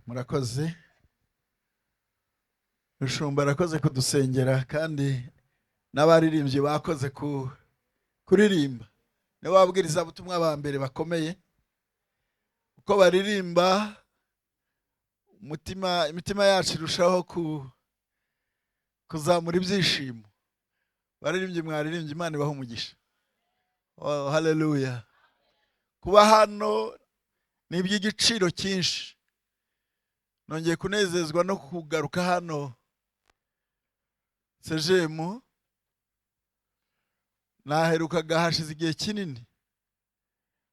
Murakoze. Rushumba arakoze kudusengera, kandi n'abaririmbyi bakoze kuririmba. Nibo babwirizabutumwa ba mbere bakomeye, uko baririmba imitima yacu irushaho kuzamura ibyishimo. Baririmbyi mwaririmbye, Imana ibahe umugisha. Oh, haleluya. Kuba hano ni iby'igiciro cyinshi. Nongeye kunezezwa no kugaruka hano Sejemu. Naherukaga hashize igihe kinini,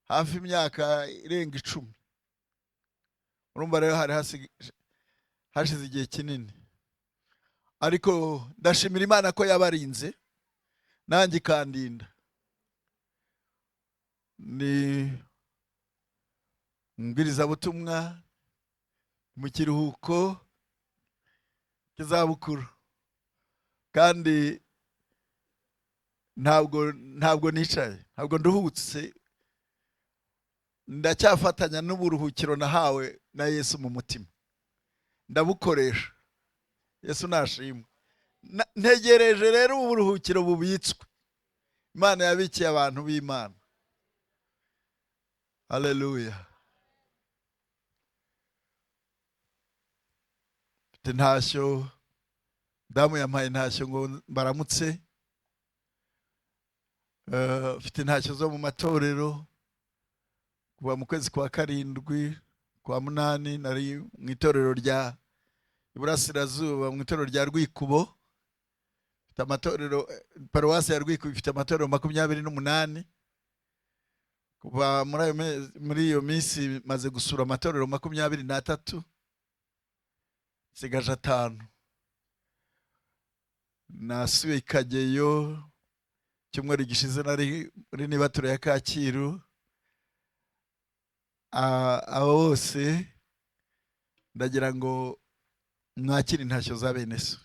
hafi imyaka irenga 10. Urumva rero hari hashize igihe kinini, ariko ndashimira Imana ko yabarinze nanjye ikandinda. Ni mbwirizabutumwa mu kiruhuko cy'izabukuru, kandi ntabwo nicaye, ntabwo nduhutse, ndacyafatanya n'uburuhukiro nahawe na Yesu mu mutima, ndabukoresha. Yesu nashimwe. Ntegereje rero uburuhukiro bubitswe Imana yabikiye abantu b'Imana. Haleluya. Mfite ntashyo, damu yampaye ntashyo ngo mbaramutse. Mfite ntashyo zo mu matorero. Kuva mu kwezi kwa 7 kwa 8 nari mu itorero rya Iburasirazuba, mu itorero rya Rwikubo. Mfite amatorero, paruwasi ya Rwikubo ifite amatorero 28. Kuva muri iyo minsi maze gusura amatorero 23, nsigaje 5. Nasuye Kageyo cyumweru gishize, nari muri Nibature ya Kacyiru. Abo bose ndagira ngo mwakire intashyo za bene so.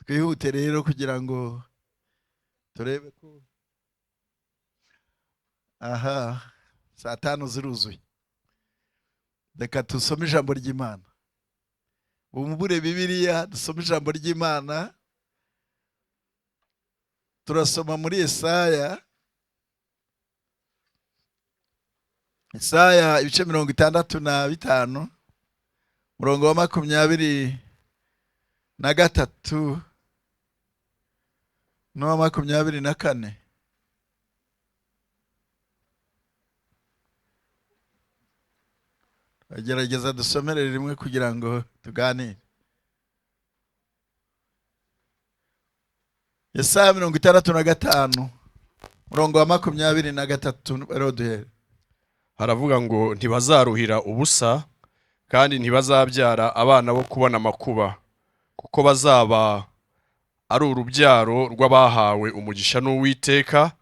Twihute rero kugira ngo turebe ko aha saa 5 ziruzuye. Reka dusome ijambo ry'Imana. Bumbure Bibiliya dusome ijambo ry'Imana. Turasoma muri Yesaya. Yesaya ibice 65, murongo wa 23 n'uwa 24. Gerageza dusomere rimwe kugira ngo tuganire. Yesaya 65 murongo wa 23 rero. Haravuga ngo ntibazaruhira ubusa kandi ntibazabyara abana bo kubona amakuba, kuko bazaba ari urubyaro rw'abahawe umugisha n'Uwiteka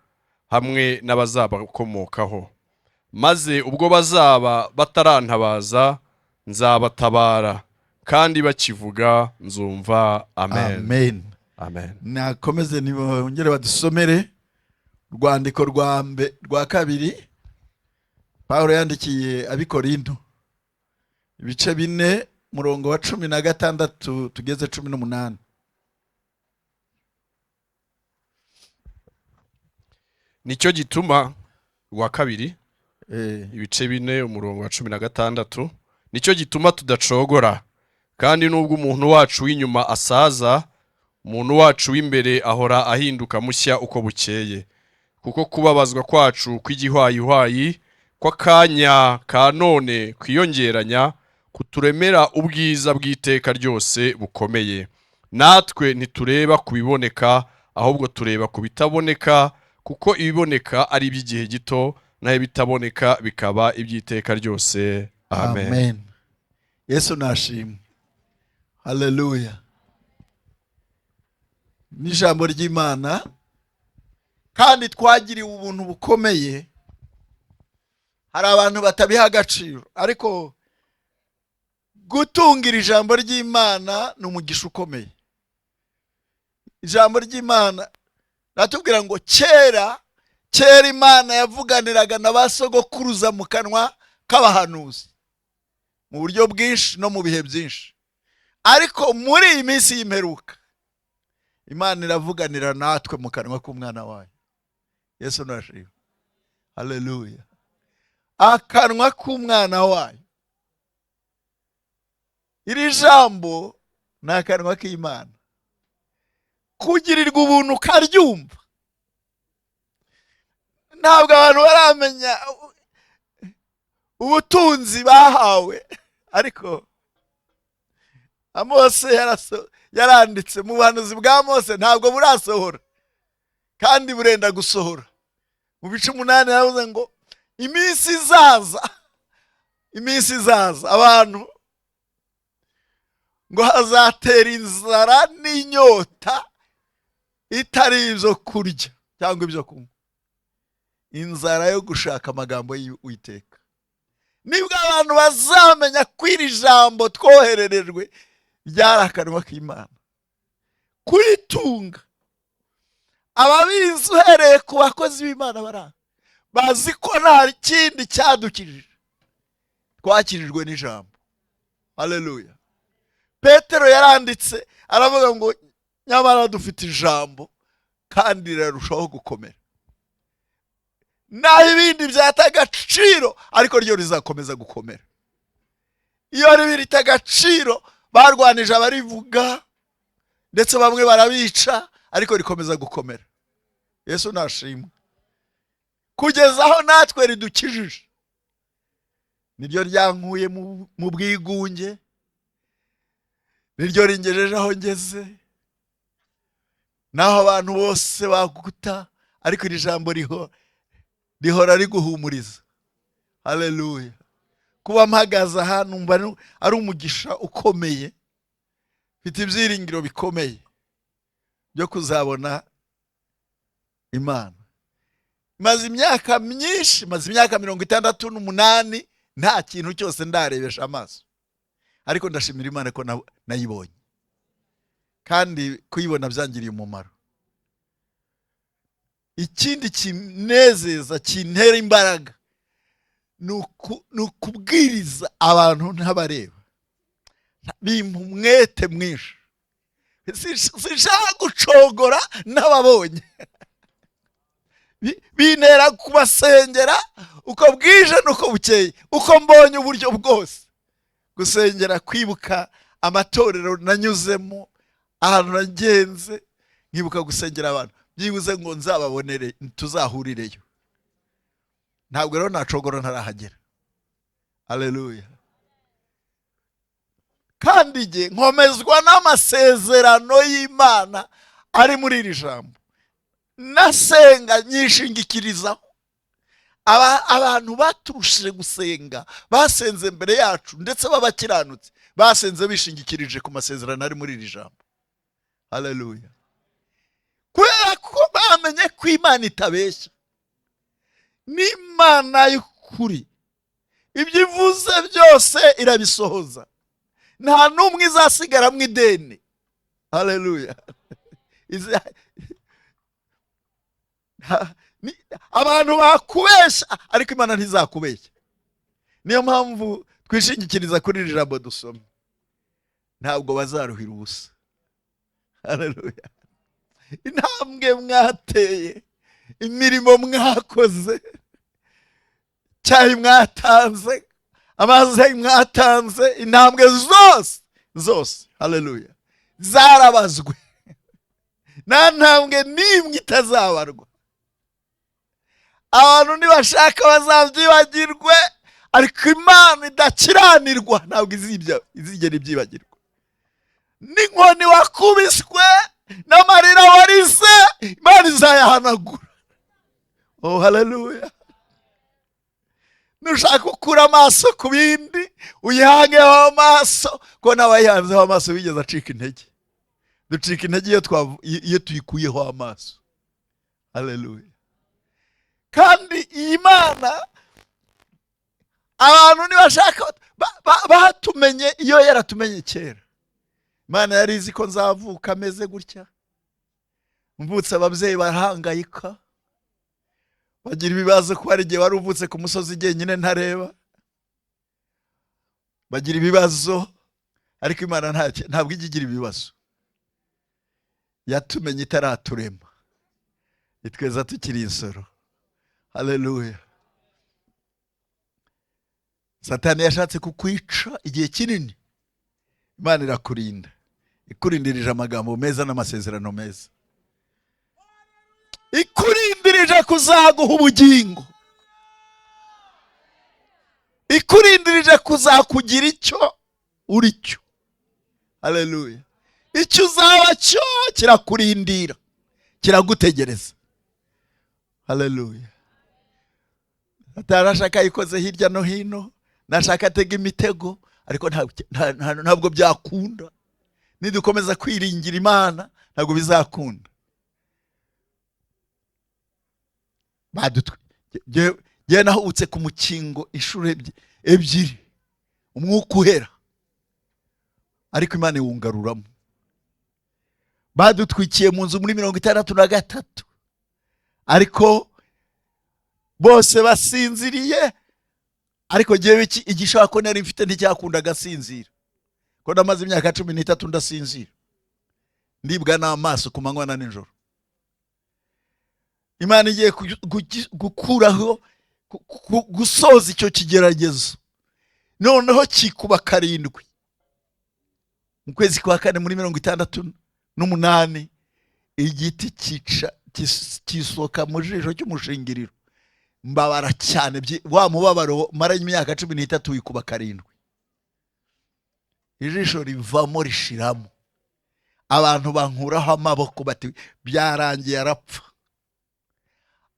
hamwe n'abazabakomokaho. Maze ubwo bazaba batarantabaza nzabatabara, kandi bakivuga nzumva. Amen. Amen. Amen. Nakomeze nibongere badusomere urwandiko rwa kabiri Paulo yandikiye ab'Ikorinto, ibice 4 murongo wa 16 tugeze 18. Nicyo gituma rwa kabiri ibice 4 umurongo wa 16, nicyo gituma tudacogora, kandi nubwo umuntu wacu w'inyuma asaza, umuntu wacu w'imbere ahora ahinduka mushya uko bukeye, kuko kubabazwa kwacu kw'igihwayihwayi kw'akanya ka none kwiyongeranya kuturemera ubwiza bw'iteka ryose bukomeye. Natwe ntitureba ku biboneka, ahubwo tureba ku bitaboneka, kuko ibiboneka ari iby'igihe gito, naho ibitaboneka bikaba iby'iteka ryose. Amen. Amen. Yesu nashimwe. Haleluya. N'ijambo ry'Imana, kandi twagiriwe ubuntu bukomeye. Hari abantu batabiha agaciro, ariko gutungira ijambo ry'Imana ni umugisha ukomeye. Ijambo ry'Imana ratubwira ngo kera Imana yavuganiraga na ba sogokuruza mu kanwa k'abahanuzi mu buryo bwinshi no mu bihe byinshi, ariko muri iyi minsi y'imperuka Imana iravuganira natwe mu kanwa k'umwana wayo. Yesu nashimwe, haleluya. Akanwa k'umwana wayo. Iri jambo ni akanwa k'Imana. Kugirirwa ubuntu ukaryumva. Ntabwo abantu baramenya ubutunzi bahawe, ariko Amose yaranditse mu buhanuzi bwa Mose ntabwo burasohora kandi burenda gusohora. Mu bice 8 yaravuze ngo iminsi izaza, iminsi izaza abantu ngo hazatera inzara n'inyota itari ibyo kurya cyangwa ibyo kunywa, inzara yo gushaka amagambo y'Uwiteka. Nibwo abantu bazamenya ko iri jambo twohererejwe ryari akanwa k'Imana. Kuritunga ababizi uhereye ku bakozi b'Imana bara bazi ko nta kindi cyadukijije, twakirijwe n'ijambo. Haleluya. Petero yaranditse aravuga ngo nyamara dufite ijambo kandi rirarushaho gukomera, naho ibindi byata agaciro ariko ryo rizakomeza gukomera. Iyo ribirita agaciro barwanije abarivuga ndetse bamwe barabica, ariko rikomeza gukomera. Yesu nashimwe kugeza aho natwe ridukijije. Niryo ryankuye mu bwigunge, niryo ringejeje aho ngeze, naho abantu bose baguta, ariko iri jambo rihora riguhumuriza. Haleluya. Kuba mpagaze aha numva ari umugisha ukomeye, mfite ibyiringiro bikomeye byo kuzabona Imana. Maze imyaka myinshi, maze imyaka 68 nta kintu cyose ndarebesha amaso, ariko ndashimira Imana ko nayibonye, kandi kuyibona byangiriye umumaro. Ikindi kinezeza kintera imbaraga ni ukubwiriza abantu ntabareba, bimpa umwete mwinshi. Sinshaka gucogora n'ababonye, bintera kubasengera uko bwije n'uko bukeye, uko mbonye uburyo bwose gusengera, kwibuka amatorero nanyuzemo, ahantu nagenze, nkibuka gusengera abantu byibuze ngo nzababonere, tuzahurireyo. Ntabwo rero nacogora ntarahagera. Haleluya. Kandi jye nkomezwa n'amasezerano y'Imana ari muri iri jambo, nasenga nyishingikirizaho. Abantu baturushije gusenga basenze mbere yacu, ndetse babakiranutse basenze bishingikirije ku masezerano ari muri iri jambo. Haleluya. Kubera ko bamenye ko Imana itabeshya, n'Imana y'ukuri, ibyo ivuze byose irabisohoza, nta n'umwe izasigara mu ideni. Haleluya. Abantu bakubeshya ariko Imana ntizakubeshya. Niyo mpamvu twishingikiriza kuri iri jambo dusoma, ntabwo bazaruhira ubusa. Haleluya. Intambwe mwateye, imirimo mwakoze, cyayi mwatanze, amazi mwatanze, intambwe zose zose, haleluya, zarabazwe. Nta ntambwe n'imwe itazabarwa. Abantu nibashaka bazabyibagirwe, ariko Imana idakiranirwa ntabwo izigera ibyibagirwa. N'inkoni wakubiswe n'amarira warise, Imana izayahanagura. Oh, haleluya. Nushaka gukura amaso ku bindi, uyihangeho amaso, ko n'abayihanzeho amaso bigeze acika intege. Ducika intege iyo tuyikuyeho amaso. Haleluya. Kandi iyi Mana abantu nibashaka batumenye, iyo yaratumenye kera. Imana yari izi ko nzavuka ameze gutya, mvutse ababyeyi barahangayika, bagira ibibazo ko hari igihe wari uvutse ku musozi jyenyine ntareba. Bagira ibibazo, ariko Imana ntabwo ijya igira ibibazo. Yatumenye itaraturema, itweza tukiri insoro. Haleluya. Satani yashatse kukwica igihe kinini, Imana irakurinda, ikurindirije amagambo meza n'amasezerano meza, ikurindirije kuzaguha ubugingo, ikurindirije kuzakugira icyo uri cyo. Haleluya. Icyo uzaba cyo kirakurindira, kiragutegereza. Haleluya. Atarashaka yikoze hirya no hino, nashaka atega imitego, ariko ntabwo byakunda. Nidukomeza kwiringira Imana ntabwo bizakunda. Jye nahubutse ku mukingo inshuro ebyiri, umwuka uhera, ariko Imana iwungaruramo. Badutwikiye mu nzu muri 63, ariko bose basinziriye, ariko jyewe igishaka ko nari mfite nticyakunda agasinzira, ko namaze imyaka 13 ndasinzira, ndibwa n'amaso ku manywa na nijoro. Imana igiye gukuraho gusoza icyo kigeragezo, noneho kikuba 7 mu kwezi kwa 4 muri 68, igiti kisoka mu jisho cy'umushingiriro. Mbabara cyane, wa mubabaro maranye imyaka 13 wikuba 7, ijisho rivamo rishiramo. Abantu bankuraho amaboko bati byarangiye arapfa,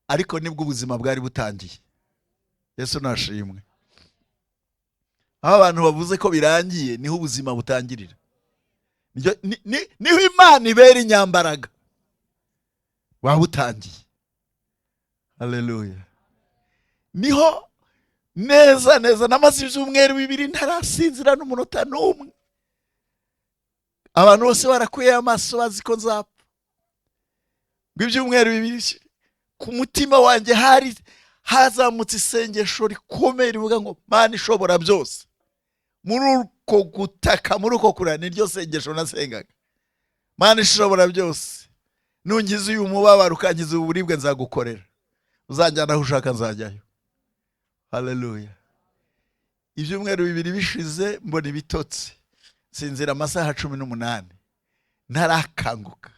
ariko nibwo ubuzima bwari butangiye. Yesu nashimwe. Aho abantu bavuze ko birangiye niho ubuzima butangirira, niho Imana ibera inyambaraga, wabutangiye. Haleluya. Niho neza neza namaze ibyumweru 2 ntarasinzira n'umunota n'umwe. Abantu bose barakuye amaso bazi ko nzapfa. Ngo ibyumweru 2 ku mutima wanjye hari hazamutse isengesho rikomeye rivuga ngo Mana ishobora byose. Muri uko gutaka, muri uko kurira, niryo sengesho nasengaga. Mana ishobora byose, nungize uyu mubabaro ukangiza uburibwe nzagukorera, uzanjyana aho ushaka nzajyayo. Haleluya. Ibyumweru 2 bishize mbona ibitotsi, sinzira amasaha 18 ntarakanguka.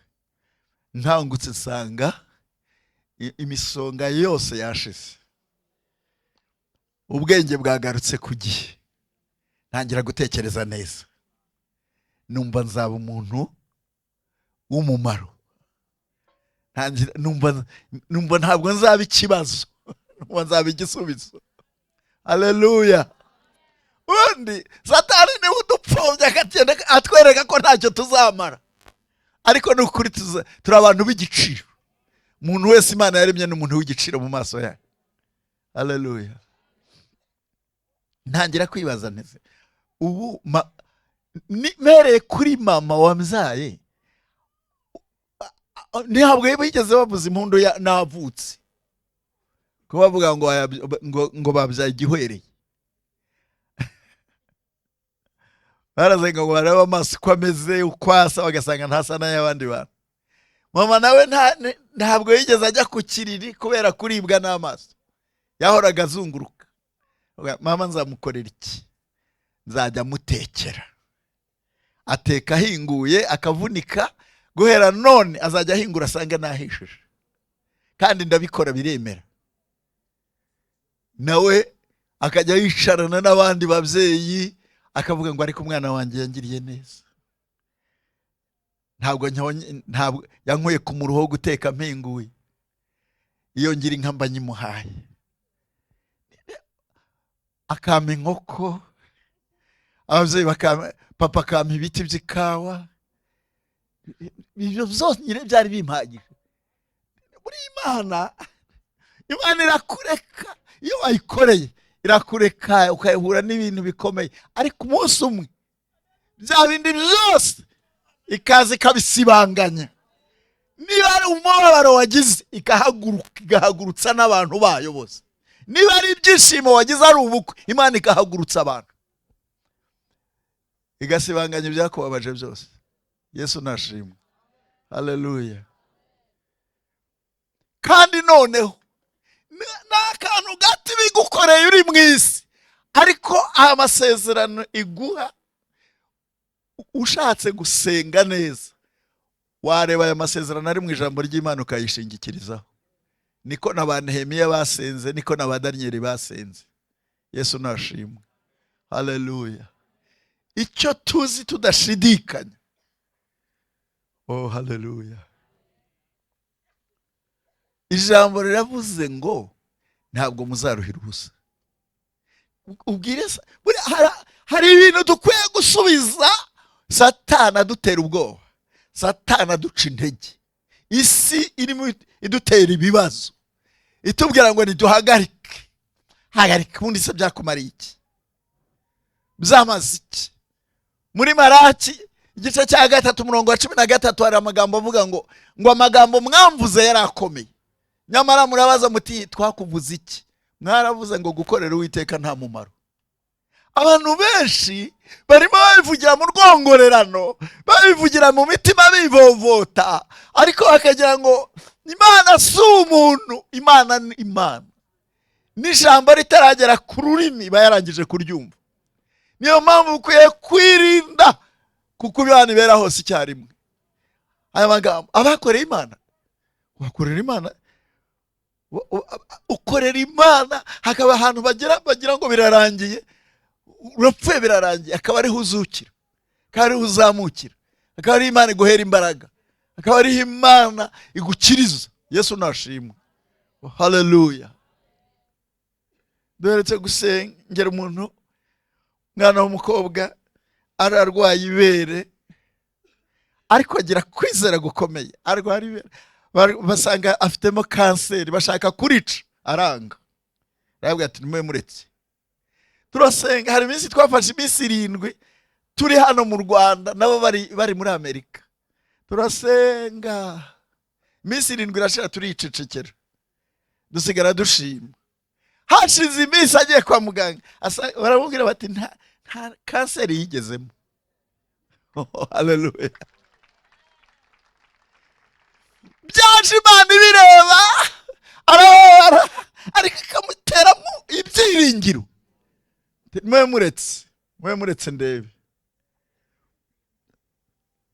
Nkangutse nsanga imisonga yose yashize, ubwenge bwagarutse ku gihe, ntangira gutekereza neza, numva nzaba umuntu w'umumaro, numva ntabwo nzaba ikibazo, numva nzaba igisubizo. Haleluya. Ubundi Satani niwe udupfobya akagenda atwereka ko ntacyo tuzamara, ariko ni ukuri turi abantu b'igiciro. Umuntu wese Imana yaremye ni umuntu w'igiciro mu maso yayo. Haleluya. Ntangira kwibaza neze, ubu mereye kuri mama wambyaye, ntabwo bigeze bavuza impundu navutse, ko bavuga ngo babyaye igihwereye. Barazenga ngo barebe amaso uko ameze, uko asa, bagasanga ntasa n'ay'abandi bantu. Mama nawe ntabwo yigeze ajya ku kiriri kubera kuribwa n'amaso, yahoraga azunguruka. Mama nzamukorera iki? Nzajya mutekera. Ateka ahinguye akavunika, guhera none azajya ahingura asanga nahishije, kandi ndabikora biremera. Nawe akajya yicarana n'abandi babyeyi akavuga ngo ariko umwana wanjye yangiriye neza, ntabwo yankuye ku muruho wo guteka mpinguye, iyo ngira inka mba nyimuhaye, akampa inkoko, ababyeyi bakampa, papa akampa ibiti by'ikawa. Ibyo byose nyine byari bimpagije. Muri Imana, Imana irakureka iyo wayikoreye, irakureka ukayihura n'ibintu bikomeye, ariko umunsi umwe bya bindi byose ikaza ikabisibanganya. Niba ari umubabaro wagize, ikahaguruka, igahagurutsa n'abantu bayo bose. Niba ari ibyishimo wagize, ari ubukwe, Imana ikahagurutsa abantu. Igasibanganya ibyakubabaje byose. Yesu nashimwe. Haleluya. Kandi noneho n'akantu gato bigukoreye uri mu isi, ariko aya masezerano iguha, ushatse gusenga neza wareba aya masezerano ari mu ijambo ry'Imana ukayishingikirizaho. Niko na ba Nehemiya basenze, niko na ba Daniyeli basenze. Yesu nashimwe. Haleluya. Icyo tuzi tudashidikanya. Oh, haleluya. Ijambo riravuze ngo ntabwo muzaruhira ubusa. Ubwire hari ibintu dukwiye gusubiza Satani adutera ubwoba, Satani aduca intege, isi irimo idutera ibibazo, itubwira ngo niduhagarike. Hagarika, ubundi se byakumariye iki? Byamaze iki? Muri Maraki igice cya 3 umurongo wa 13 hari amagambo avuga ngo amagambo mwamvuze yarakomeye, nyamara murabaza muti twakuvuze iki? Mwaravuze ngo gukorera Uwiteka nta mumaro. Abantu benshi barimo babivugira mu rwongorerano, babivugira mu mitima bivovota, ariko bakagira ngo Imana si umuntu, Imana ni Imana. N'ijambo ritaragera ku rurimi bayarangije kuryumva. Niyo mpamvu ukwiye kwirinda kuko Imana ibera hose icyarimwe. Aya magambo abakoreye Imana, wakorera Imana, ukorera Imana, hakaba ahantu bagira ngo birarangiye, urapfuye birarangiye, akaba ariho uzukira, akaba ariho uzamukira, akaba ariho Imana iguhera imbaraga, akaba ariho Imana igukiriza. Yesu nashimwe. Haleluya. Duheretse gusengera umuntu, mwana w'umukobwa ararwaye ibere, ariko agira kwizera gukomeye. Arwara ibere, basanga afitemo kanseri, bashaka kurica, aranga. Arabwira ati nimwe muretse. Turasenga, hari iminsi twafashe iminsi 7 turi hano mu Rwanda, nabo bari muri Amerika. Turasenga iminsi 7 irashira, turicecekera, dusigara dushima. Hashize iminsi agiye kwa muganga, baramubwira bati nta kanseri yigezemo. Haleluya. Byaje Imana ibireba, arababara, ariko ikamuteramo ibyiringiro. Mwe muretse ndebe.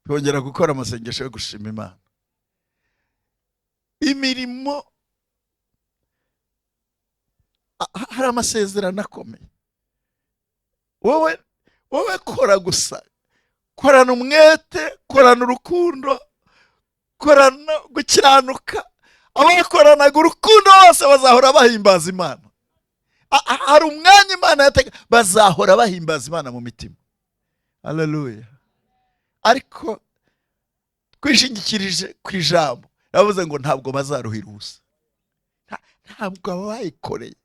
Twongera gukora amasengesho yo gushima Imana. Imirimo, hari amasezerano akomeye. Wowe kora gusa, korana umwete, korana urukundo, korana gukiranuka. Abakoranaga urukundo bose bazahora bahimbaza Imana. Hari umwanya Imana yatega, bazahora bahimbaza Imana mu mitima. Haleluya. Ariko twishingikirije ku ijambo, yavuze ngo ntabwo bazaruhira ubusa. Ntabwo bayikoreye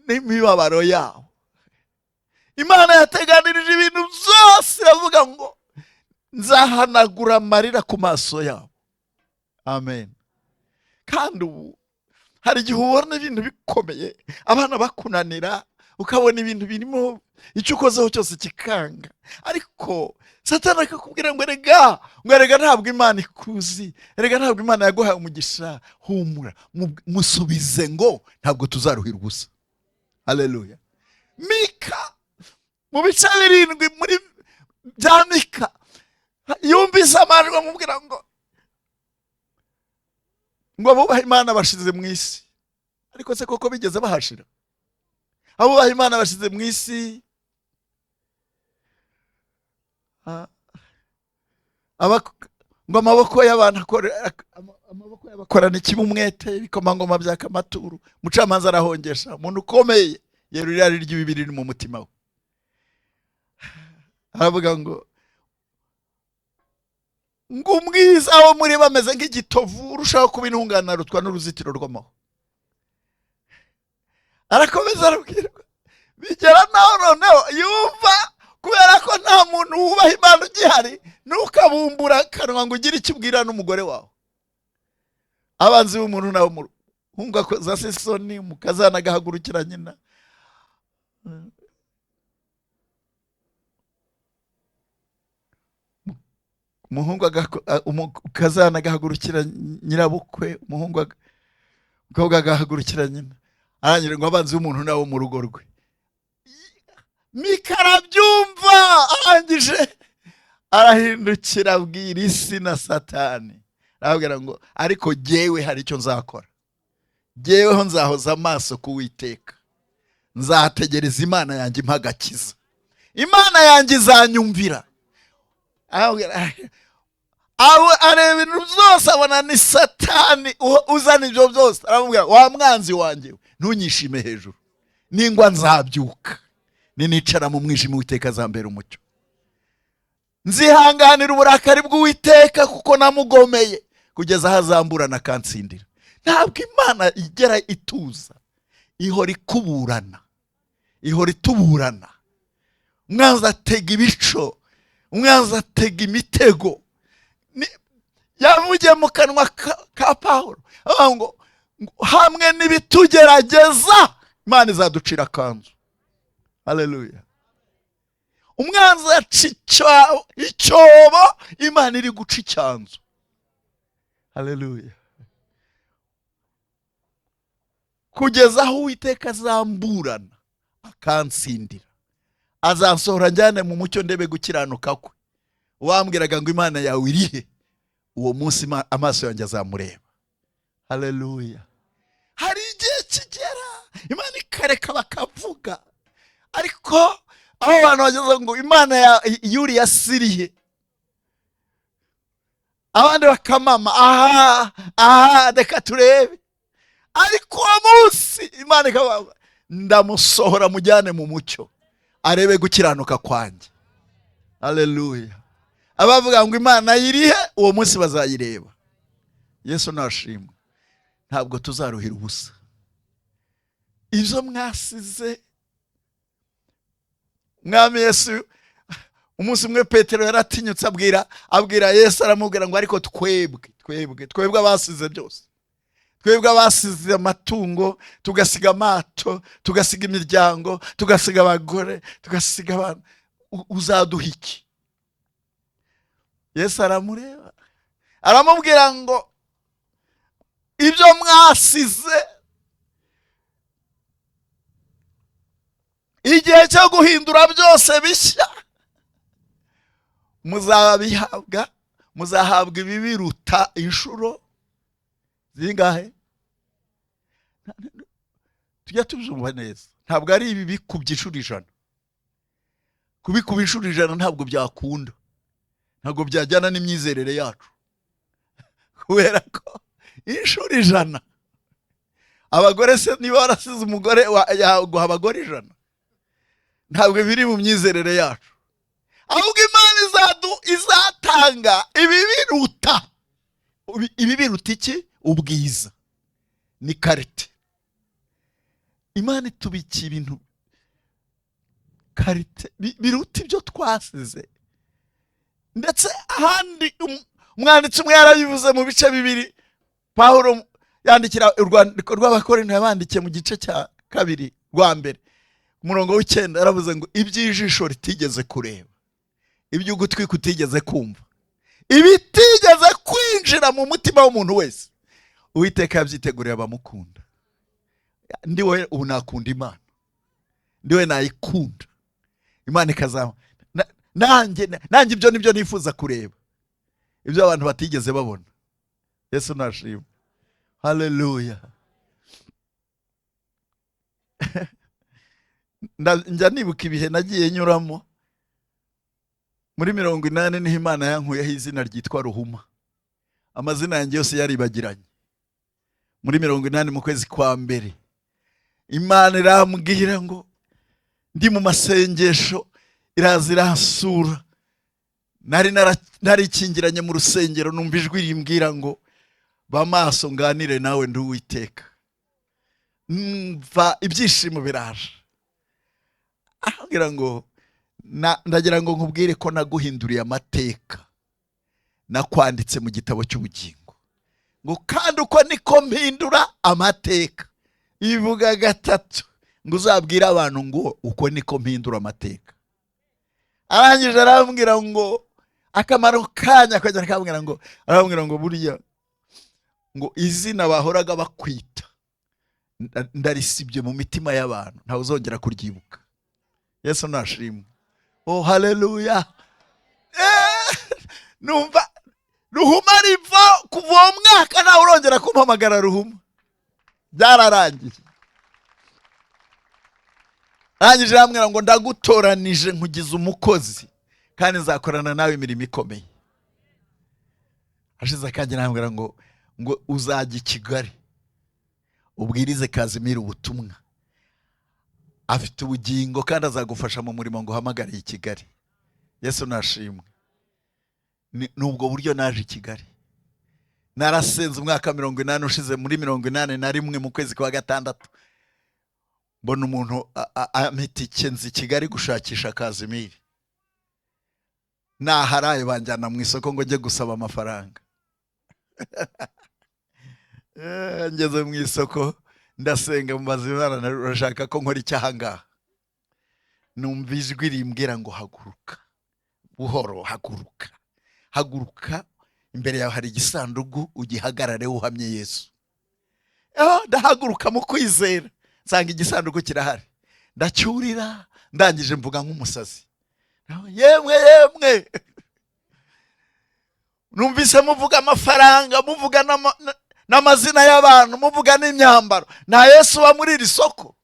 n'imibabaro yabo. Imana yateganirije ibintu byose, iravuga ngo nzahanagura amarira ku maso yabo. Amen. Kandi ubu hari igihe ubona ibintu bikomeye, abana bakunanira, ukabona ibintu birimo icyo ukozeho cyose kikanga, ariko Satani akakubwira ngo erega ntabwo Imana ikuzi, erega ntabwo Imana yaguhaye umugisha, humura, musubize ngo ntabwo tuzaruhira ubusa. Haleluya. Mika mu bice 7 muri bya Mika yumvise amajwi amubwira ngo abubaha Imana bashize mu isi. Ariko se koko bigeze bahashira? Abubaha Imana bashize mu isi, ngo amaboko y'abantu amaboko y'abakorana ikibi umwete, ibikomangoma bya kamaturu, umucamanza arahongesha, umuntu ukomeye yerura irari ry'ibibi riri mu mutima we. Aravuga ngo umwiza wo muri bameze nk'igitovu, urushaho kuba intungane arutwa n'uruzitiro rw'amahwa. Arakomeza arabwirwa, bigera naho noneho yumva kubera ko nta muntu wubaha Imana ugihari, ntukabumbura akanwa ngo ugire icyo ubwira n'umugore wawe. Abanzi b'umuntu nawe umuhungu akoza se isoni, umukazana agahagurukira nyina. Umuhungu umukazana agahagurukira nyirabukwe, umuhungu umukobwa agahagurukira nyina. Arangije ngo abanzi b'umuntu nabo mu rugo rwe. Mika arabyumva, arangije arahindukira abwira isi na Satani, arababwira ngo ariko jyewe hari icyo nzakora, jyeweho nzahoza amaso ku Uwiteka, nzategereza Imana yanjye impa agakiza, Imana yanjye izanyumvira. Arababwira, areba ibintu byose abona ni Satani uzana ibyo byose, aramubwira wa mwanzi wanjye ntunyishime hejuru, ningwa nzabyuka, ninicara mu mwijima Uwiteka azambera umucyo, nzihanganira uburakari bw'Uwiteka kuko namugomeye, kugeza aho azamburana akansindira. Ntabwo Imana igera ituza, ihora ikuburana, ihora ituburana. Umwanzi atega ibico, umwanzi atega imitego. Yavugiye mu kanwa ka Pawulo avuga ngo hamwe n'ibitugerageza Imana izaducira akanzu. Haleluya. Umwanzi aca icyobo, Imana iri guca icyanzu. Haleluya. Kugeza aho Uwiteka azamburana akansindira, azansohora njyane mu mucyo ndebe gukiranuka kwe. Wambwiraga ngo Imana yawe irihe, uwo munsi amaso yanjye azamureba. Haleluya. Hari igihe kigera Imana ikareka bakavuga, ariko aho abantu bageze ngo Imana ya yuriya sirihe, abandi bakamama aha aha reka turebe, ariko uwo munsi Imana ikavuga ndamusohora mujyane mu mucyo arebe gukiranuka kwanjye. Haleluya. Abavuga ngo Imana yirihe, uwo munsi bazayireba. Yesu nashimwe. Ntabwo tuzaruhira ubusa ibyo mwasize. Mwami Yesu, umunsi umwe Petero yaratinyutse abwira Yesu, aramubwira ngo ariko twebwe twebwe twebwe abasize byose, twebwe abasize amatungo, tugasiga amato, tugasiga imiryango, tugasiga abagore, tugasiga abantu, uzaduha iki? Yesu aramureba aramubwira ngo ibyo mwasize, igihe cyo guhindura byose bishya, muzabihabwa, muzahabwa ibibiruta inshuro zingahe? Tujya tubyumva neza, ntabwo ari ibi bikubye inshuro 100. Kubikuba inshuro 100 ntabwo byakunda, ntabwo byajyana n'imyizerere yacu, kubera ko inshuro 100 abagore se niba warasize umugore yaguha abagore 100, ntabwo biri mu myizerere yacu. Ahubwo Imana izatanga ibibiruta. Ibibiruta iki? Ubwiza ni karite. Imana itubikiye ibintu karite biruta ibyo twasize. Ndetse ahandi umwanditsi umwe yarabivuze mu bice bibiri, Pawulo yandikira urwandiko rw'Abakorinto yabandikiye mu gice cya 2 rwa mbere umurongo w'9, yaravuze ngo iby'ijisho ritigeze kureba, iby'ugutwi kutigeze kumva, ibitigeze kwinjira mu mutima w'umuntu wese, Uwiteka yabyiteguriye abamukunda. Ndiwe ubu nakunda Imana, ndiwe nayikunda Imana ikazama nanjye ibyo nibyo nifuza kureba, ibyo abantu batigeze babona. Yesu nashimwe. Haleluya. Njya nibuka ibihe nagiye nyuramo. Muri 80 niho Imana yankuyeho izina ryitwa Ruhuma. Amazina yanjye yose yaribagiranye. Muri 80 mu kwezi kwa mbere, Imana irambwira ngo ndi mu masengesho, iraza iransura. Narikingiranye mu rusengero, numva ijwi rimbwira ngo ba maso nganire nawe ndi Uwiteka. Mva ibyishimo biraje. Arambwira ngo ndagira ngo nkubwire ko naguhinduriye amateka, nakwanditse mu gitabo cy'ubugingo, ngo kandi uko niko mpindura amateka. Ivuga 3 ngo uzabwire abantu ngo uko niko mpindura amateka. Arangije arambwira ngo Akamaro kanya akongera akambwira ngo, arambwira ngo buriya ngo izina bahoraga bakwita ndarisibye mu mitima y'abantu, ntawe uzongera kuryibuka. Yesu nashimwe. Oh, haleluya. Numva Ruhuma riva kuva uwo mwaka ntawe urongera kumpamagara Ruhuma, byararangiye. Arangije arambwira ngo ndagutoranije nkugize umukozi kandi nzakorana nawe imirimo ikomeye. Hashize akanya arambwira ngo uzajya i Kigali ubwirize Kazimiri ubutumwa, afite ubugingo kandi azagufasha mu murimo ngo uhamagariye i Kigali. Yesu nashimwe. Ni ubwo buryo naje i Kigali. Narasenze umwaka 80 ushize, muri 81 mu kwezi kwa gatandatu, mbona umuntu ampa itike nzi i Kigali gushakisha Kazimiri. Naharaye banjyana mu isoko ngo njye gusaba amafaranga. Ngeze mu isoko ndasenga, mbaza Imana, urashaka ko nkora icyaha ngaha? Numva ijwi rimbwira ngo haguruka buhoro, haguruka, haguruka, imbere yawe hari igisanduku, ugihagarare uhamye Yesu. Ndahaguruka mu kwizera, nsanga igisanduku kirahari, ndacyurira, ndangije mvuga nk'umusazi, yemwe yemwe, numvise muvuga amafaranga, muvuga n'amazina y'abantu, muvuga n'imyambaro, nta Yesu uba muri iri soko.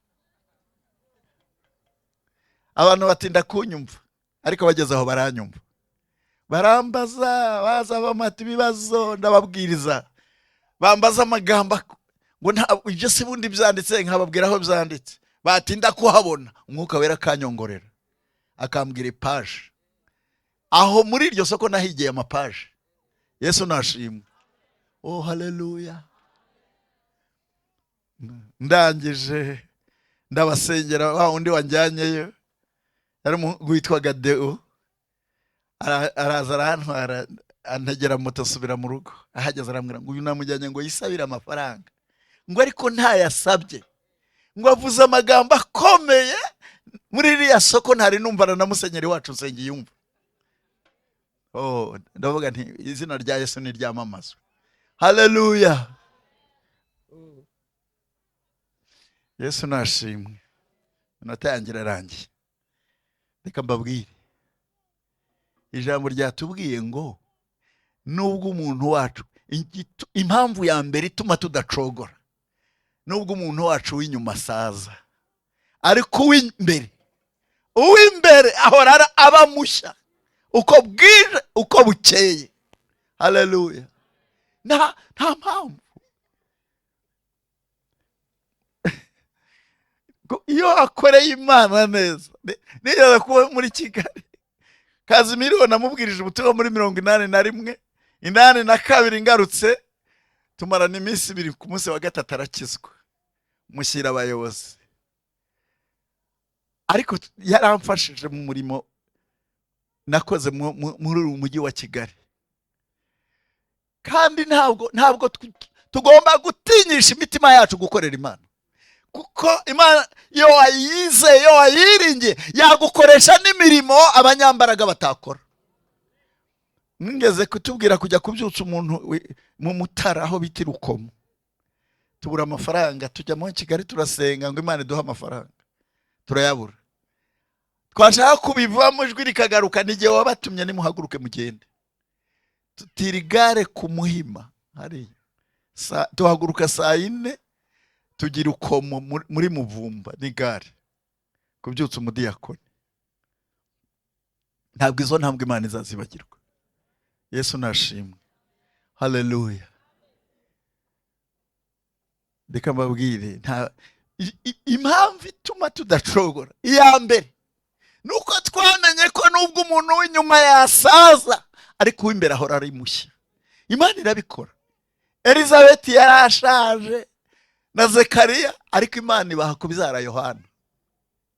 Abantu batinda kunyumva, ariko bageze aho baranyumva, barambaza, baza bamata ibibazo, ndababwiriza, bambaza amagambo ngo ibyo si bundi byanditse, nkababwira aho byanditse, batinda kuhabona, umwuka wera akanyongorera akambwira ipaje. Aho muri iryo soko nahigiye amapaje. Yesu nashimwe. Oh, haleluya. Ndangije ndabasengera, wa undi wanjyanyeyo yari witwaga Deo, araza arantwara, antegera moto asubira mu rugo. Ahageze arambwira ngo uyu namujyanye ngo yisabire amafaranga, ngo ariko ntayasabye, ngo avuze amagambo akomeye muri iriya soko ntari numvana na musenyeri wacu Nsengiyumva. Oh, ndavuga nti izina rya Yesu ni ryamamazwe. Haleluya. Yesu nashimwe. Inota yanjye irarangiye. Reka mbabwire, ijambo ryatubwiye ngo nubwo umuntu wacu, impamvu ya mbere ituma tudacogora, nubwo umuntu wacu w'inyuma asaza, ariko uw'imbere ahora aba mushya uko bwije uko bukeye. Haleluya. Nta mpamvu. Iyo akoreye Imana neza, nigeze kuba muri Kigali, Kazimiri namubwirije ubutumwa muri 81, 82 ngarutse, tumarana iminsi ibiri, ku munsi wa gatatu arakizwa, mushyira abayobozi. Ariko yaramfashije mu murimo nakoze muri uyu mujyi wa Kigali. Kandi ntabwo tugomba gutinyisha imitima yacu gukorera Imana, kuko Imana iyo wayizeye, iyo wayiringiye, yagukoresha n'imirimo abanyambaraga batakora. Mwigeze kutubwira kujya kubyutsa umuntu mu Mutara aho bita Rukomo, tubura amafaranga, tujya muri Kigali turasenga ngo Imana iduhe amafaranga, turayabura. Twashaka kubivamo ijwi rikagaruka, n'igihe wabatumye nimuhaguruke mugende. Tutira igare ku Muhima hariya, tuhaguruka saa 4 tugira Ukomo muri Muvumba n'igare kubyutsa umudiyakoni. Ntabwo izo ntambwe Imana izazibagirwa. Yesu nashimwe. Haleluya. Reka mbabwire, impamvu ituma tudacogora, iya mbere nuko twamenye ko nubwo umuntu w'inyuma yasaza, ariko uw'imbere ahora ari mushya. Imana irabikora. Elizabeth yarashaje na Zekariya, ariko Imana ibaha kubyara Yohana.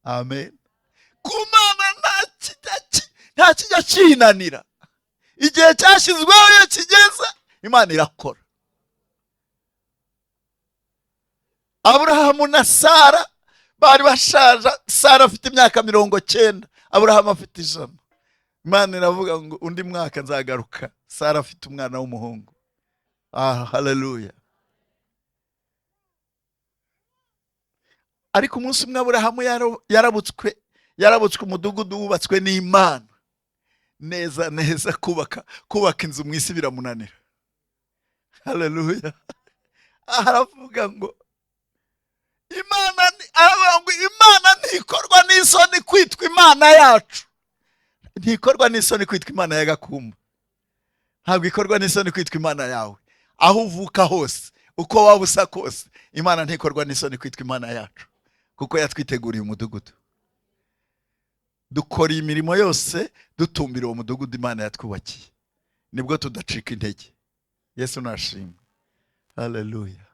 Amen. Ku Mana nta kijya kinanira. Igihe cyashyizweho iyo kigeze, Imana irakora. Aburahamu na Sara bari bashaje, Sara afite imyaka 90, Aburahamu afite 100. Imana iravuga ngo undi mwaka nzagaruka Sara afite umwana w'umuhungu. Haleluya. Ariko umunsi umwe Aburahamu yarabutswe umudugudu wubatswe n'Imana. Neza neza kubaka inzu mu isi biramunanira. Haleluya. Aravuga ngo Imana ntikorwa n'isoni kwitwa Imana yacu. Ntikorwa n'isoni kwitwa Imana ya Gakumba. Ntabwo ikorwa n'isoni kwitwa Imana yawe. Aho uvuka hose, uko waba usa kose, Imana ntikorwa n'isoni kwitwa Imana yacu, kuko yatwiteguriye umudugudu. Dukora imirimo yose dutumbira uwo mudugudu Imana yatwubakiye, nibwo tudacika intege. Yesu nashimwe. Haleluya.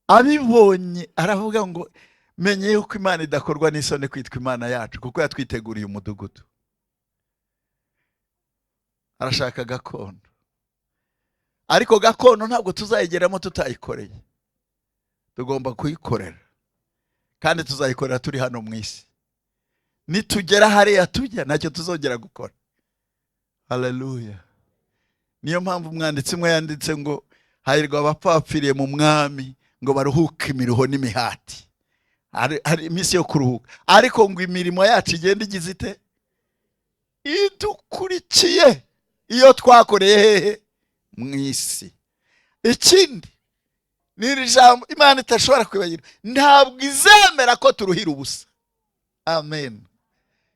Abibonye aravuga ngo menye yuko Imana idakorwa n'isoni kwitwa Imana yacu, kuko yatwiteguriye umudugudu. Arashaka gakondo, ariko gakondo ntabwo tuzayigeramo tutayikoreye. Tugomba kuyikorera, kandi tuzayikorera turi hano mu isi. Nitugera hariya tujya ntacyo tuzongera gukora. Haleluya. Niyo mpamvu umwanditsi umwe yanditse ngo hahirwa abapfapfiriye mu mwami ngo baruhuke imiruho n'imihati. Hari iminsi yo kuruhuka, ariko ngo imirimo yacu igenda igize ite? Idukurikiye iyo twakoreye hehe? Mu isi. Ikindi ni iri jambo Imana itashobora kwibagirwa, ntabwo izemera ko turuhira ubusa. Amen.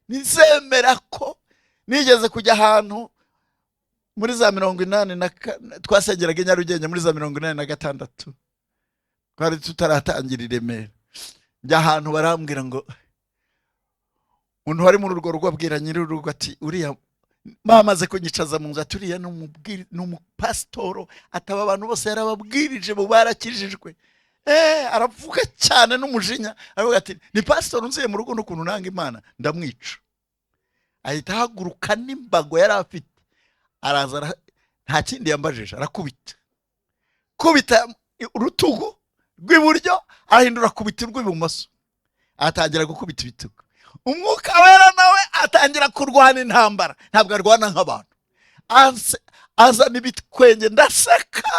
Nizemera ko nigeze kujya ahantu muri za 80 twasengeraga i Nyarugenge muri za 86, twari tutaratangira i Remera. Njya ahantu barambwira ngo umuntu wari muri urwo rugo abwira nyir'urugo ati uriya bamaze kunyicaza mu nzu, ati uriya ni umupasitoro, ataba abantu bose yarababwirije bo barakijijwe. Aravuga cyane n'umujinya, aravuga ati ni pasitoro nziye mu rugo n'ukuntu nanga Imana ndamwica. Ahita ahaguruka n'imbago yari afite araza, nta kindi yambajije, arakubita kubita urutugu rw'iburyo, arahindura kubita urw'ibumoso, atangira gukubita ibitugu. Umwuka wera nawe atangira kurwana intambara, ntabwo arwana nk'abantu. Azana ibitwenge, ndaseka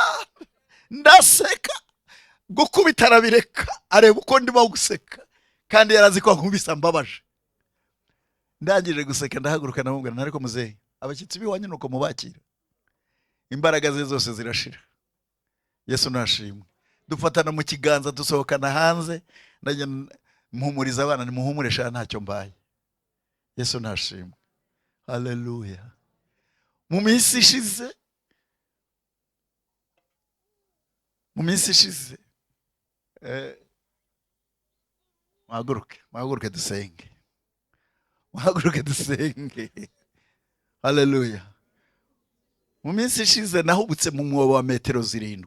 ndaseka, gukubita arabireka, areba uko ndimo guseka, kandi yarazi ko ankubise mbabaje. Ndangije guseka ndahaguruka ndamubwira, ariko muzehe, abashyitsi b'iwanyu nuko mubakira, imbaraga ze zose zirashira. Yesu nashimwe. Dufatana mu kiganza dusohokana hanze, ndajya mpumuriza abana, nimuhumure sha ntacyo mbaye. Yesu nashimwe. Haleluya. Mu minsi ishize muhaguruke dusenge. Muhaguruke dusenge. Haleluya. Mu minsi ishize nahubutse mu mwobo wa metero 7.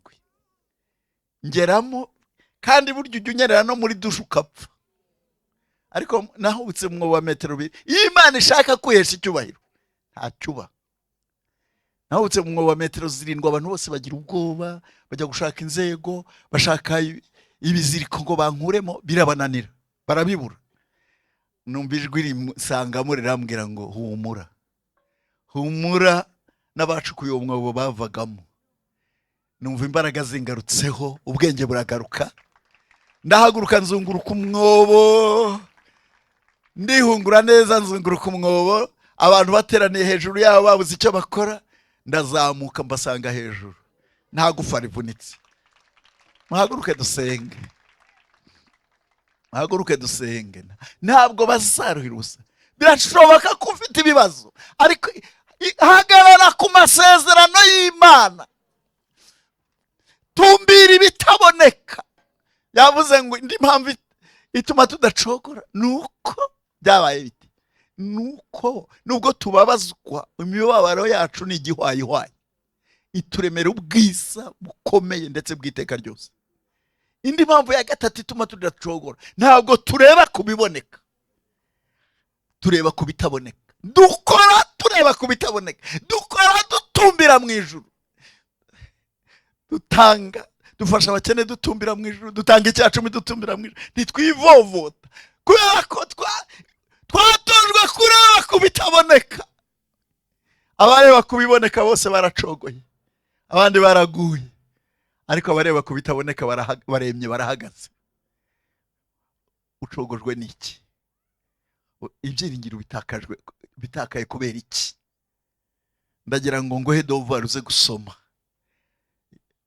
Ngeramo, kandi burya ujya unyerera no muri dushe ukapfa. Ariko nahubutse mu mwobo wa metero 2. Iyo Imana ishaka kwihesha icyubahiro ntacyuba. Nahubutse mu mwobo wa metero 7, abantu bose bagira ubwoba, bajya gushaka inzego, bashaka ibiziriko ngo bankuremo, birabananira, barabibura. Numva ijwi rinsangamo rirambwira ngo humura, humura, n'abacukuye uwo mwobo bavagamo. Numva imbaraga zingarutseho, ubwenge buragaruka, ndahaguruka nzunguruka umwobo, ndihungura neza nzunguruka umwobo. Abantu bateraniye hejuru yabo babuze icyo bakora, ndazamuka mbasanga hejuru, nta gufa rivunitse. Muhaguruke dusenge, muhaguruke dusenge. Ntabwo bazaruhira ubusa. Birashoboka ko ufite ibibazo, ariko hagarara ku masezerano y'Imana, tumbira ibitaboneka. Yavuze ngo indi mpamvu ituma tudacogora nuko byabaye bite, nuko nubwo tubabazwa, imibabaro yacu ni igihwayihwayi, ituremera ubwiza bukomeye ndetse bw'iteka ryose. Indi mpamvu ya gatatu ituma tudacogora, ntabwo tureba ku biboneka, tureba ku bitaboneka. Dukora tureba ku bitaboneka, dukora dutumbira mu ijuru, dutanga, dufasha abakene dutumbira mu ijuru, dutanga icyacumi dutumbira mu ijuru, ntitwivovota kubera ko twatojwe kureba bitaboneka. Abareba ku biboneka bose baracogoye, abandi baraguye, ariko abareba ku bitaboneka baremye, barahagaze. Ucogojwe n'iki? Ibyiringiro bitakajwe, bitakaye kubera iki? Ndagira ngo nguhe devoir, uze gusoma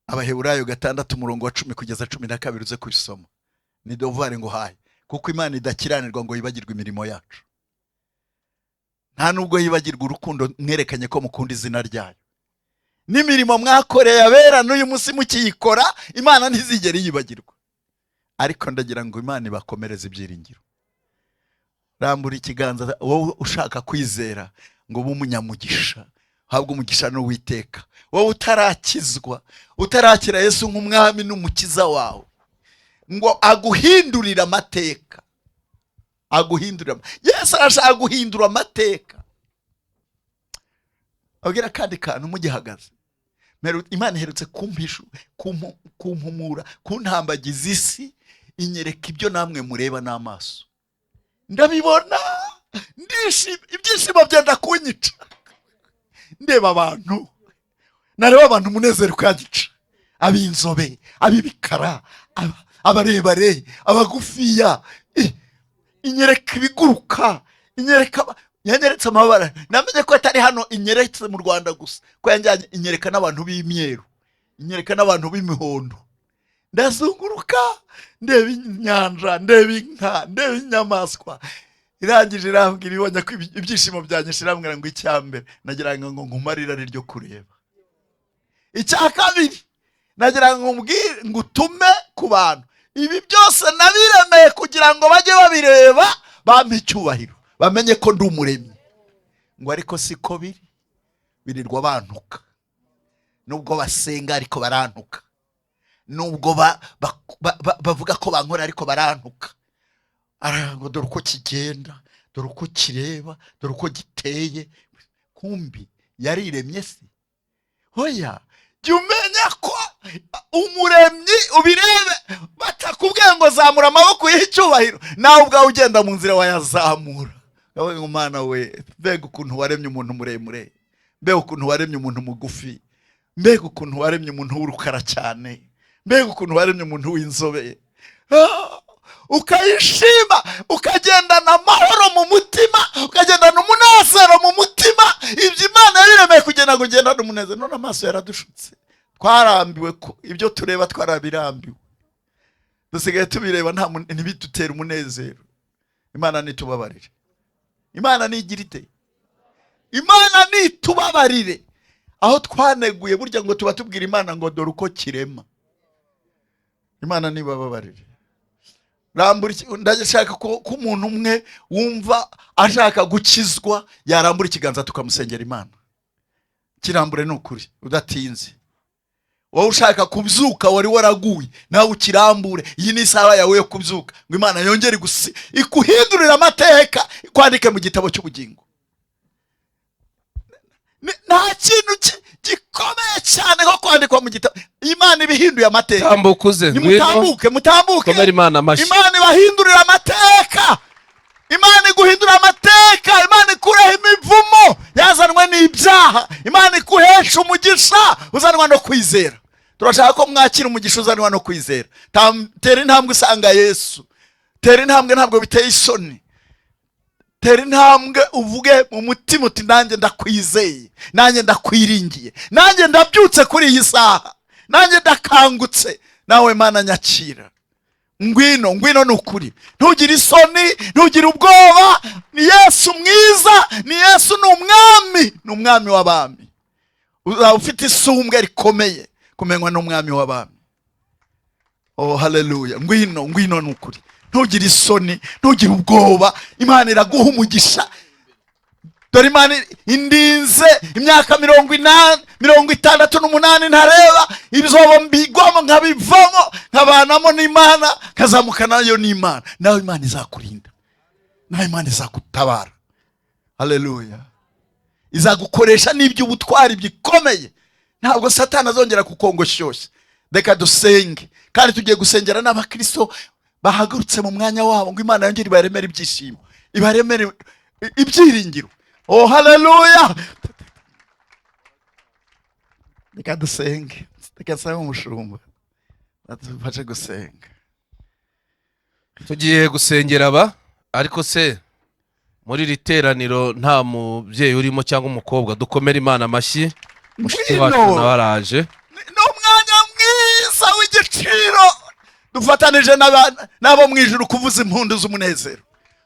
Abaheburayo 6, umurongo wa 10 kugeza 12. Uze kubisoma, ni devoir nguhaye, kuko Imana idakiranirwa ngo yibagirwe imirimo yacu. Nta nubwo yibagirwa urukundo mwerekanye ko mukunda izina ryayo n'imirimo mwakoreye abera. N'uyu munsi mukiyikora, Imana ntizigere yibagirwa. Ariko ndagira ngo Imana ibakomereze ibyiringiro. Rambura ikiganza, wowe ushaka kwizera ngo ube umunyamugisha, uhabwe umugisha n'Uwiteka. Wowe utarakizwa, utarakira Yesu nk'umwami n'umukiza wawe ngo aguhindurire amateka, aguhindurire. Yesu arashaka guhindura amateka. Abwira akandi kantu mugihagaze. Imana iherutse kumpumura, kuntambagiza isi, inyereka ibyo namwe mureba n'amaso. Ndabibona, ndishima, ibyishimo byenda kunyica. Ndeba abantu, nareba abantu, umunezero ukanyica: ab'inzobe, ab'ibikara, abarebare, abagufiya. Inyereka ibiguruka, inyereka yanyeretse amabara. Namenye ko atari hano inyeretse mu Rwanda gusa, ko yanjyanye inyereka n'abantu b'imyeru, inyereka n'abantu b'imihondo. Ndazunguruka, ndeba inyanja, ndeba inka, ndeba inyamaswa. Irangije irambwira, ibonye ko ibyishimo byanyishe, irambwira ngo: "Icya mbere, nagira ngo nkumare irari ryo kureba. Icya kabiri, nagira ngo mbwire, ngo utume ku bantu. Ibi byose nabiremeye kugira ngo bajye babireba bampe icyubahiro, bamenye ko ndi umuremyi." Ngo ariko siko biri, birirwa bantuka. Nubwo basenga ariko barantuka, nubwo bavuga ko bankora ariko barantuka. Ngo dore uko kigenda, dore uko kireba, dore uko giteye. Kumbi yariremye se? Hoya, jya umenya ko umuremyi ubirebe. Batakubwiye ngo zamura amaboko uyihe icyubahiro, nawe ubwawe ugenda mu nzira wayazamura. Wowe Umwana we, mbega ukuntu waremye umuntu muremure, mbega ukuntu waremye umuntu mugufi, mbega ukuntu waremye umuntu w'urukara cyane, mbega ukuntu waremye umuntu w'inzobe! Ukayishima, ukagendana amahoro mu mutima, ukagendana umunezero mu mutima. Ibyo Imana yabiremeye kugira ngo ugendane umunezero. None amaso yaradushutse, twarambiwe ko ibyo tureba, twarabirambiwe, dusigaye tubireba ntibidutere umunezero. Imana nitubabarire. Imana nigira ite? Imana nitubabarire aho twaneguye. Burya ngo tuba tubwira Imana ngo dore uko kirema. Imana nibababarire. Rambura ndashaka ko umuntu umwe wumva ashaka gukizwa yarambura ikiganza tukamusengera Imana. Kirambure, ni ukuri, udatinze. Wowe ushaka kubyuka, wari waraguye, nawe ukirambure. Iyi ni isaha yawe yo kubyuka ngo Imana yongere ikuhindurire amateka, ikwandike mu gitabo cy'ubugingo. Nta kintu gikomeye cyane nko kwandikwa mu gitabo. Imana ibihinduye amateka. Tambuka uze, ngwino. Nimutambuke, mutambuke. Komera Imana amashyi. Imana ibahindurira amateka. Imana iguhindura amateka. Imana ikureho imivumo yazanwe n'ibyaha. Imana ikuhesha umugisha uzanwa no kwizera. Turashaka ko mwakira umugisha uzanwa no kwizera. Tera intambwe usanga Yesu. Tera intambwe, ntabwo biteye isoni. Tera intambwe, uvuge mu mutima uti: "Nanjye ndakwizeye, nanjye ndakwiringiye, nanjye ndabyutse kuri iyi saha, nanjye ndakangutse. Nawe Mana nyakira." Ngwino, ngwino, ni ukuri. Ntugire isoni, ntugire ubwoba. Ni Yesu mwiza, ni Yesu, ni umwami, ni umwami w'abami. Uzaba ufite isumbwe rikomeye kumenywa n'umwami w'abami. Oh, haleluya! Ngwino, ngwino, ni ukuri. Ntugire isoni, ntugire ubwoba. Imana iraguha umugisha. Dore Imana indinze imyaka 80, 68 ntareba ibyobo, mbigwamo nkabivamo, nkabanamo n'Imana, nkazamuka nayo n'Imana. Nawe Imana izakurinda, nawe Imana izagutabara. Haleluya! Izagukoresha n'iby'ubutwari bikomeye, ntabwo Satani azongera kukongoshyushya. Reka dusenge, kandi tugiye gusengera n'abakristo bahagurutse mu mwanya wabo ngo Imana yongere ibaremere ibyishimo, ibaremere ibyiringiro. Oh, haleluya! Reka dusenge, reka nsabe umushumba adufashe gusenga. Tugiye gusengera aba, ariko se muri iri teraniro nta mubyeyi urimo cyangwa umukobwa? Dukomere Imana amashyi, mushiki wacu Ngwino. nawe araje. Ni umwanya mwiza w'igiciro, dufatanije n'abo mu ijuru kuvuza impundu z'umunezero.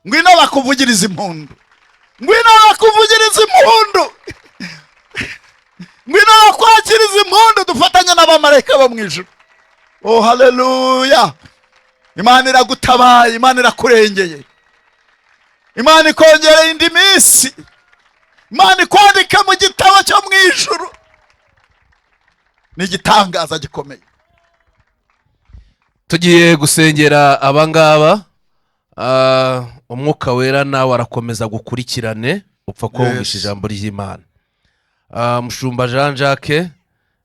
Ngwino bakuvugiriza impundu, ngwino bakuvugiriza impundu, ngwino bakwakiriza impundu, dufatanye n'abamarayika bo mu ijuru. Oh, haleluya! Imana iragutabaye, Imana irakurengeye, Imana ikongereye indi minsi, Imana ikwandika mu gitabo cyo mu ijuru. Ni igitangaza gikomeye. Tugiye gusengera abangaba. Umwuka Wera nawe arakomeza gukurikirane, upfa kuba wumvishe ijambo ry'Imana. Mushumba Jean Jacques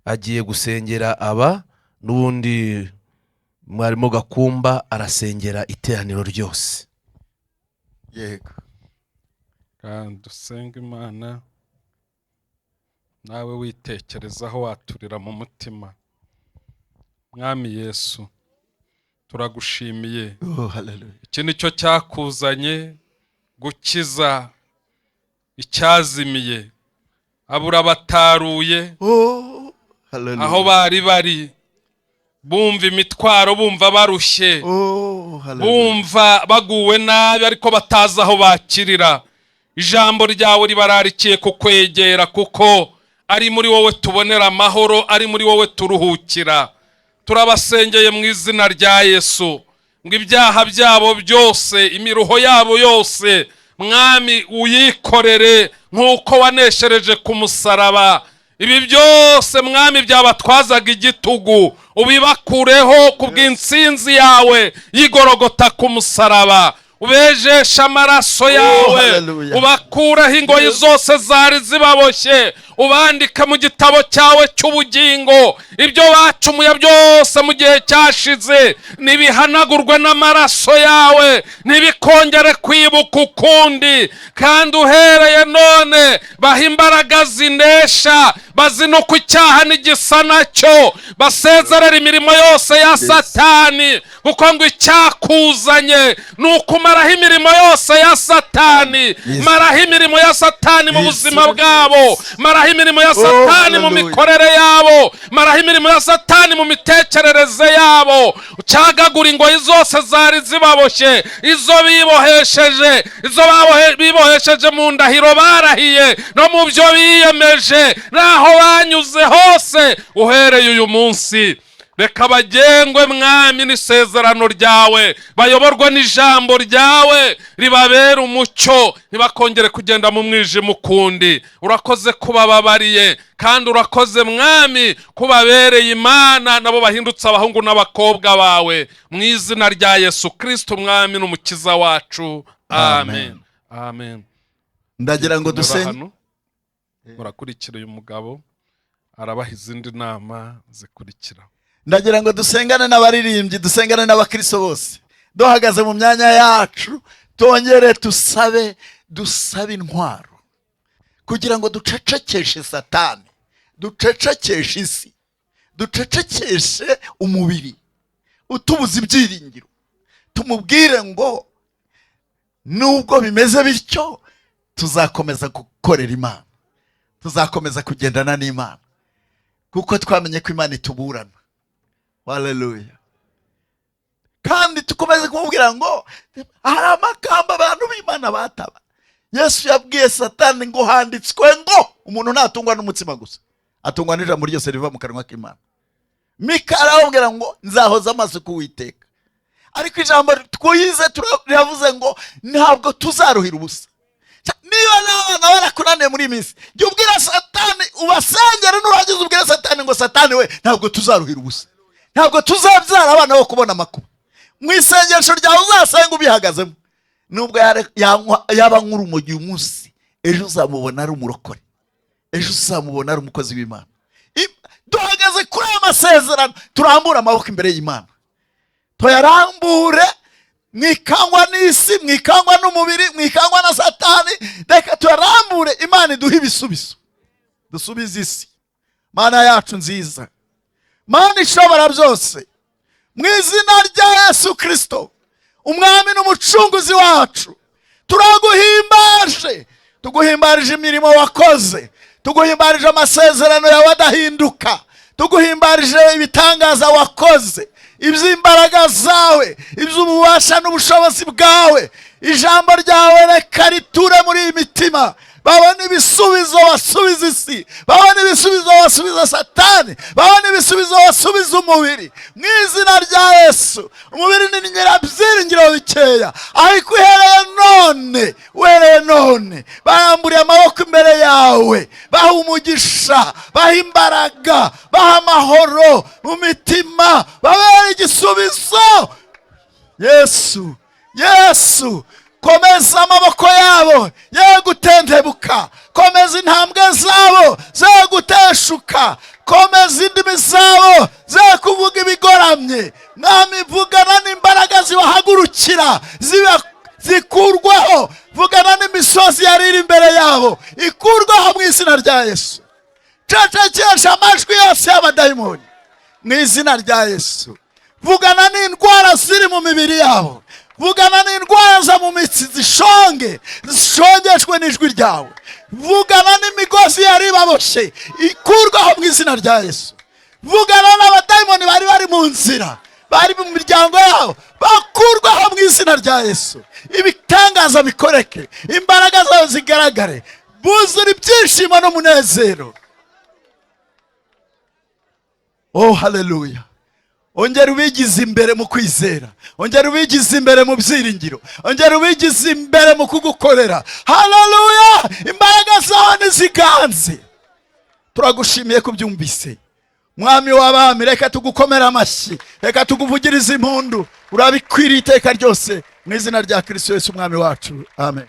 agiye gusengera aba, n'ubundi mwarimu Gakumba arasengera iteraniro ryose. Yego. Kandi dusenga Imana, nawe witekerezaho, waturira mu mutima. Mwami Yesu, turagushimiye. Oh, haleluya! Iki ni cyo cyakuzanye, gukiza icyazimiye, abura bataruye. Oh, haleluya! Aho bari bari bumva imitwaro, bumva barushye, Oh, haleluya! bumva baguwe nabi, ariko batazi aho bakirira. Ijambo ryawe ribararikiye kukwegera, kuko ari muri wowe tubonera amahoro, ari muri wowe turuhukira. Turabasengeye mu izina rya Yesu ngo ibyaha byabo byose, imiruho yabo yose, Mwami, uyikorere nk'uko waneshereje ku musaraba. Ibi byose, Mwami, byabatwazaga igitugu, ubibakureho ku bw'intsinzi yawe yigorogota ku musaraba. Ubejeshe amaraso yawe, Hallelujah. ubakureho ingoyi zose zari zibaboshye, ubandike mu gitabo cyawe cy'ubugingo. Ibyo bacumuye byose mu gihe cyashize nibihanagurwe n'amaraso yawe, ntibikongere kwibuka ukundi. Kandi uhereye none baha imbaraga zinesha, bazinuka icyaha n'igisa nacyo, basezerera imirimo yose ya Satani, kuko ngo icyakuzanye ni ukumaraho imirimo yose ya Satani. Maraho imirimo ya Satani mu buzima bwabo, maraho imirimo ya Satani mu mikorere yabo, maraho imirimo ya Satani mu mitekerereze yabo. Ucagagura ingoyi zose zari zibaboshye, izo bibohesheje, izo bibohesheje mu ndahiro barahiye no mu byo biyemeje n'aho banyuze hose. Uhereye uyu munsi reka bagengwe, Mwami, n'isezerano ryawe, bayoborwe n'ijambo ryawe ribabera umucyo, ntibakongere kugenda mu mwijima ukundi. Urakoze kubababariye, kandi urakoze, Mwami, kubabereye Imana, nabo bahindutse abahungu n'abakobwa bawe, mu izina rya Yesu Kirisito, Umwami n'Umukiza wacu. Amen, amen. Ndagira ngo Tunyura dusenge. hano, murakurikira uyu mugabo, arabaha izindi nama zikurikira. Ndagira ngo dusengane n'abaririmbyi, dusengane n'abakristo bose duhagaze mu myanya yacu, tongere dusabe, dusabe intwaro kugira ngo ducecekeshe Satani, ducecekeshe isi, ducecekeshe umubiri utubuza ibyiringiro. Tumubwire ngo nubwo bimeze bityo, tuzakomeza gukorera Imana, tuzakomeza kugendana n'Imana, kuko twamenye ko Imana ituburana. Haleluya! Kandi tukomeze kumubwira ngo hari amagambo abantu b'Imana bataba. Yesu yabwiye Satani ngo handitswe ngo umuntu ntatungwa n'umutsima gusa, atungwa n'ijambo ryose riva mu kanwa k'Imana. Mika arababwira ngo nzahoza amaso ku Uwiteka. Ariko ijambo twize riravuze ngo ntabwo tuzaruhira ubusa. Niba n'abana barakunaniye muri iyi minsi, jya ubwira Satani, ubasengere, nurangiza ubwire Satani ngo Satani we, ntabwo tuzaruhira ubusa, ntabwo tuzabyara abana bo kubona amakuba. Mu isengesho ryawe uzasenga ubihagazemo. Nubwo yaba nk'urumogi uyu munsi, ejo uzamubona ari umurokore, ejo uzamubona ari umukozi w'Imana. Duhagaze kuri aya masezerano, turambure amaboko imbere y'Imana, tuyarambure. Mwikangwa n'isi, mwikangwa n'umubiri, mwikangwa na Satani, reka tuyarambure. Iduhe ibisubizo, dusubize isi. Mana yacu nziza, Mana ishobora byose, mu izina rya Yesu Kirisito, Umwami n'Umucunguzi wacu, turaguhimbaje. Tuguhimbarije imirimo wakoze, tuguhimbarije amasezerano yawe adahinduka, tuguhimbarije ibitangaza wakoze, iby'imbaraga zawe, iby'ububasha n'ubushobozi bwawe. Ijambo ryawe reka riture muri iyi mitima, babona ibisubizo basubiza isi, babona ibisubizo basubiza Satani, babona ibisubizo basubiza umubiri, mu izina rya Yesu. Umubiri ni nyirabyiringiro bikeya, ariko uhereye none baramburiye amaboko imbere yawe. Baha umugisha, baha imbaraga, baha amahoro mu mitima, babere igisubizo. Yesu, Yesu, komeza amaboko yabo ye gutentebuka, komeza intambwe zabo ze guteshuka, komeza indimi zabo ze kuvuga ibigoramye. Mwami, vugana n'imbaraga zibahagurukira ziba zikurwaho, vugana n'imisozi yari iri imbere yabo ikurwaho mu izina rya Yesu. Cecekesha amajwi yose y'abadayimoni mu izina rya Yesu. Vugana n'indwara ziri mu mibiri yabo, vugana n'indwara zo mu mitsi, zishonge, zishongeshwe n'ijwi ryawe. Vugana n'imigozi yari ibaboshye ikurwaho mu izina rya Yesu. Vugana n'abadayimoni bari mu nzira, bari mu miryango yabo, bakurwaho mu izina rya Yesu. Ibitangaza bikoreke, imbaraga zawe zigaragare, buzura ibyishimo n'umunezero. Oh, haleluya! Ongera ubigize imbere mu kwizera, ongera ubigize imbere mu byiringiro, ongera ubigize imbere mu kugukorera. Haleluya! Imbaraga zawe ntiziganze. Turagushimiye kubyumvise, Mwami w'abami. Reka tugukomere amashyi, reka tuguvugirize impundu. Urabikwiriye iteka ryose, mu izina rya Kirisito Yesu Umwami wacu, amen.